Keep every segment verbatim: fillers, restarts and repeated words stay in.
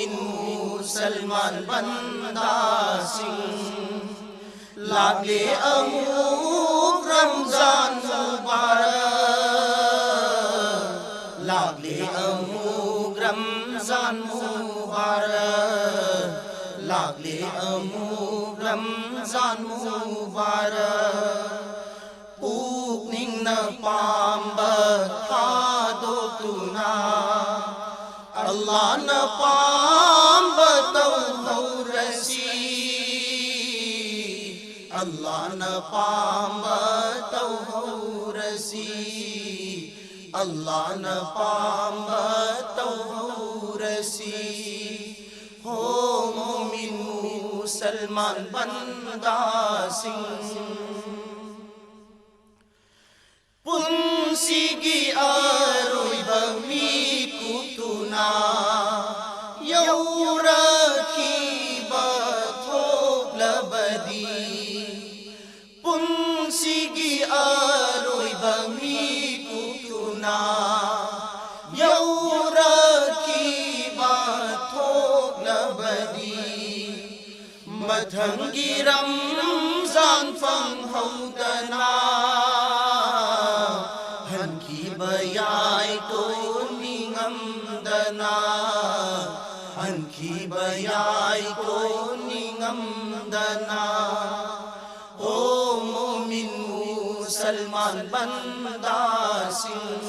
ꯃꯨꯁꯜꯃꯥꯟ ꯕꯟꯗꯥꯁꯤꯡ, ꯂꯥꯛꯂꯦ ꯑꯃꯨꯛ ꯔꯝꯖꯥꯟ ꯃꯨꯕꯥꯔꯛ, ꯂꯥꯛꯂꯦ ꯑꯃꯨꯛ ꯔꯝꯖꯥꯟ ꯃꯨꯕꯥꯔꯛ, ꯂꯥꯛꯂꯦ ꯑꯃꯨꯛ ꯔꯝꯖꯥꯟ ꯃꯨꯕꯥꯔꯛ꯫ ꯄꯨꯛꯅꯤꯡꯅ ꯄꯥꯝꯕ ꯊꯥꯗꯣꯛꯇꯨꯅ, ꯑꯜꯂꯥꯅ ꯄꯥꯝꯕ ꯇꯧꯍꯧꯔꯁꯤ, ꯑꯜꯂꯥꯅ ꯄꯥꯝꯕ ꯇꯧꯍꯧꯔꯁꯤ, ꯑꯜꯂꯥꯅ ꯄꯥꯝꯕ ꯇꯧꯍꯧꯔꯁꯤ꯫ ꯍꯣ ꯃꯨꯃꯤꯟ ꯃꯨꯁꯜꯃꯥꯟ ꯕꯟꯗꯥꯁꯤꯡ, ꯄꯨꯟꯁꯤꯒꯤ ꯑꯔꯣꯏꯕ ꯃꯤꯀꯨꯞꯇꯨꯅ ꯌꯧꯔꯛꯈꯤꯕ ꯊꯣꯛꯂꯕꯗꯤ, ꯄꯨꯟꯁꯤꯒꯤ ꯑꯔꯣꯏꯕ ꯃꯤꯀꯨꯞꯇꯨꯅ ꯌꯧꯔꯛꯈꯤꯕ ꯊꯣꯛꯂꯕꯗꯤ, ꯃꯊꯪꯒꯤ ꯔꯝꯖꯥꯟ ꯐꯪꯍꯧꯗꯅ ꯍꯟꯈꯤꯕ ꯌꯥꯏꯀꯣ ꯅꯤꯡꯉꯝꯗꯅ, ꯍꯟꯈꯤꯕ ꯌꯥꯏꯀꯣ ꯅꯤꯡꯉꯝꯗꯅ꯫ ꯍꯣ ꯃꯨꯃꯤꯟ ꯃꯨꯁꯜꯃꯥꯟ ꯕꯟꯗꯥꯁꯤꯡ,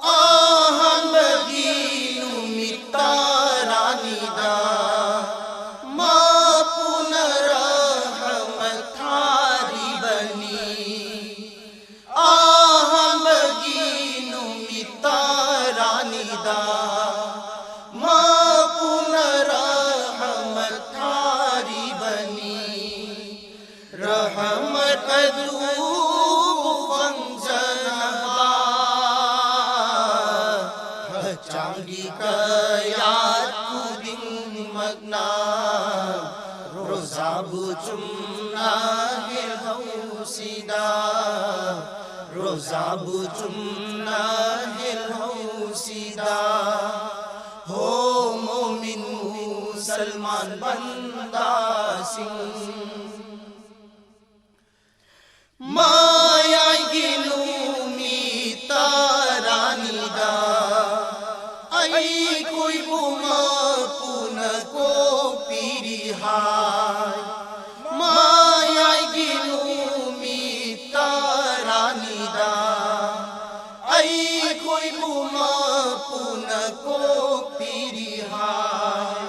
ꯑꯍꯥꯟꯕꯒꯤ ꯅꯨꯃꯤꯠ ꯇꯔꯥꯅꯤꯗ ꯃꯄꯨꯅ ꯔꯍꯃꯠ ꯊꯥꯔꯤꯕꯅꯤ꯫ ꯑꯍꯥꯟꯕꯒꯤ ꯅꯨꯃꯤꯠ ꯇꯔꯥꯅꯤꯗ ꯃꯄꯨꯅ ꯔꯍꯃꯠ ꯊꯥꯔꯤꯕꯅꯤ꯫ ꯔꯍꯃꯠ ꯑꯗꯨꯕꯨ ꯐꯪꯖꯅꯕ ꯍꯛꯆꯥꯡꯒꯤ ꯀꯌꯥꯠ ꯈꯨꯗꯤꯡꯃꯛꯅ ꯔꯣꯖꯥꯕꯨ ꯆꯨꯝꯅ ꯍꯦꯜꯍꯧꯁꯤꯗ, ꯔꯣꯖꯥꯕꯨ ꯆꯨꯝꯅ ꯍꯦꯜꯍꯧꯁꯤꯗ꯫ ꯁꯜꯃꯥꯟ ꯕꯟꯗꯥ ꯁꯤꯡ꯫ ꯃꯌꯥꯏꯒꯤ ꯅꯨꯃꯤꯠ ꯇꯔꯥꯅꯤꯗ ꯑꯩꯈꯣꯏꯕꯨ ꯃꯄꯨꯅ ꯀꯣꯛꯄꯤꯔꯤ ꯍꯥꯏ꯫ ꯃꯌꯥꯏꯒꯤ ꯅꯨꯃꯤꯠ ꯇꯔꯥꯅꯤꯗ ꯑꯩꯈꯣꯏꯕꯨ ꯃꯄꯨꯅ ꯀꯣꯛꯄꯤꯔꯤ ꯍꯥꯏ꯫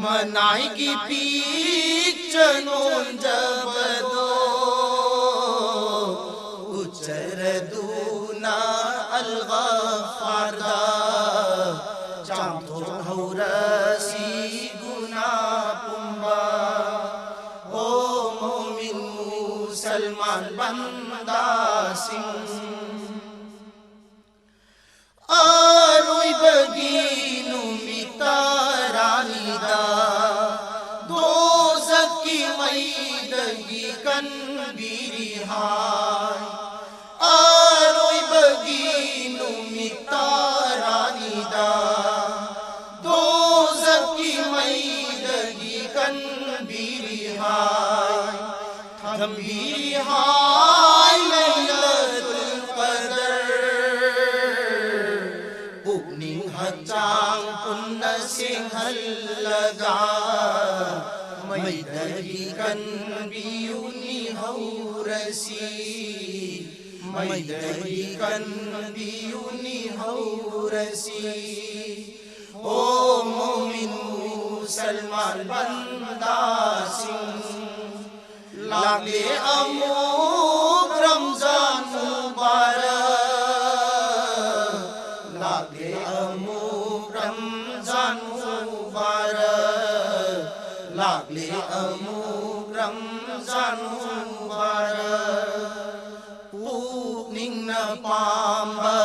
ꯃꯅꯥꯏꯒꯤ ꯄꯤꯛꯆ ꯅꯣꯟꯖꯕꯗꯣ ꯎꯠꯆꯔꯗꯨꯅ ꯑꯜꯒꯐꯥꯔꯗ ꯆꯥꯝꯊꯣꯛꯍꯧꯔꯁꯤ ꯒꯨꯅꯥ ꯄꯨꯝꯕ꯫ ꯑꯣ ꯃꯣꯃꯤꯟ ꯃꯨꯁꯜꯃꯥꯟ ꯕꯟꯗꯥꯁꯤꯡ, ꯑꯔꯣꯏꯕꯒꯤ ꯅꯨꯃꯤꯠ ꯇꯔꯥꯅꯤꯗ ꯗꯣꯖꯈꯀꯤ ꯃꯩꯗꯒꯤ ꯀꯟꯕꯤꯔꯤ ꯍꯥꯏ꯫ ꯑꯔꯣꯏꯕꯒꯤ ꯅꯨꯃꯤꯠ ꯇꯔꯥꯅꯤꯗ ꯗꯣꯖꯈꯀꯤ ꯃꯩꯗꯒꯤ ꯀꯟꯕꯤꯔꯤ ꯍꯥꯏ꯫ ꯊꯝꯕꯤꯔꯤ ꯍꯥꯏ ꯂꯩꯂꯇꯨꯜ ꯀꯗꯔ꯫ ꯄꯨꯛꯅꯤꯡ ꯍꯛꯆꯥꯡ ꯄꯨꯟꯅ ꯁꯦꯡꯍꯜꯂꯒ ꯃꯩꯗꯒꯤ ꯀꯟꯕꯤꯌꯨꯅꯤ ꯍꯧꯔꯁꯤ꯫ ꯃꯩꯗꯒꯤ ꯀꯟꯕꯤꯌꯨ ꯅꯤꯍꯧꯔꯁꯤ꯫ ꯑꯣ ꯃꯣꯃꯤꯟ ꯃꯨꯁꯜꯃꯥꯟ ꯕꯟꯗꯥꯁꯤꯡ, ꯂꯥꯛꯂꯦ ꯑꯃꯨꯛ ꯔꯝꯖꯥꯟ ꯃꯨꯕꯥꯔꯛ, ꯂꯥꯛꯂꯦ ꯑꯃꯨꯛ ꯔꯝꯖꯥꯟ ꯃꯨꯕꯥꯔꯛ, ꯂꯥꯛꯂꯦ ꯑꯃꯨꯛ ꯔꯝꯖꯥꯟ ꯃꯨꯕꯥꯔꯛ꯫ ꯄꯨꯛꯅꯤꯡꯅ ꯄꯥꯝꯕ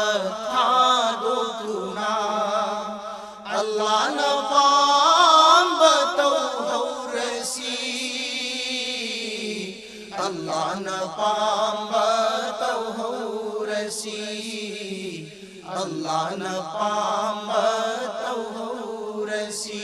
ꯊꯥꯗꯣꯛꯇꯨꯅ ꯑꯜꯂꯥꯅ ꯄꯥꯝꯕ ꯇꯧꯍꯧꯔꯁꯤ꯫ ꯑꯜꯂꯥꯅ ꯄꯥꯝꯕ ꯇꯧꯍꯧꯔꯁꯤ꯫ ꯑꯜꯂꯥꯅ ꯄꯥꯝꯕ ꯇꯧꯍꯧꯔꯁꯤ꯫